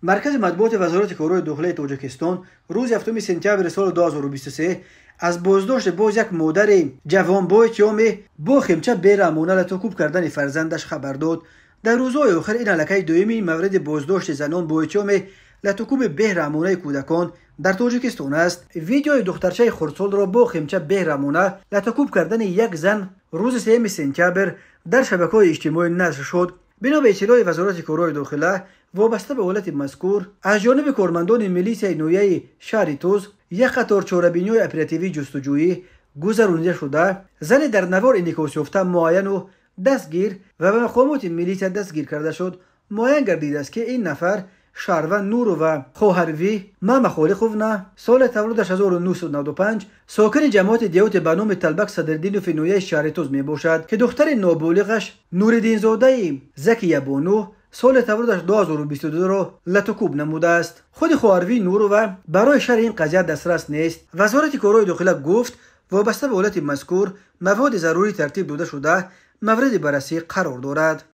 Маркази матбуоти Вазорати корҳои дохилаи Тоҷикистон рӯзи 7 сентябри соли 2023 аз боздошти боз як модари ҷавон бо иттиҳоми бо химча бераҳмона латукӯб кардани фарзандаш хабар дод. Дар рӯзҳои охир ин аллакай дуюми мавриди боздошти занон бо иттиҳоми латукӯби беҳраҳмонаи кӯдакон дар Тоҷикистон аст. Видеои духтарчаи хурдсолро бо химча беҳраҳмона латукӯб кардани як зан рӯзи 3 сентябр дар шабакаҳои иҷтимоӣ нашр шуд. Бино ба иттилои Вазорати корҳои дохила, вобаста ба ҳолати мазкур аз ҷониби кормандони милисияи ноҳияи шаҳри Тӯз як қатор чорабиниҳои оперативӣ ҷустуҷӯӣ гузаронида шуда, зане дар навор инъикосёфта муайяну дастгир ва ба мақомоти милисия дастгир карда шуд. Муайян гардидааст, ки ин нафар шаҳрванд Нурова Хоҳарвӣ Мамахолиқовна, соли таваллудаш 1995, сокини ҷамоати деҳоти ба номи Талбак Садриддинови ноҳияи шаҳри Тӯз мебошад, ки духтари ноболиғаш Нуриддинзодаи Закиябону, соли таваллудаш 2022-ро латукӯб намудааст. Худи Хоҳарвӣ Нурова барои шарҳи ин қазия дастрас нест. Вазорати корҳои дохила гуфт, вобаста ба ҳолати мазкур маводи зарурӣ тартиб дода шуда, мавриди баррасӣ қарор дорад.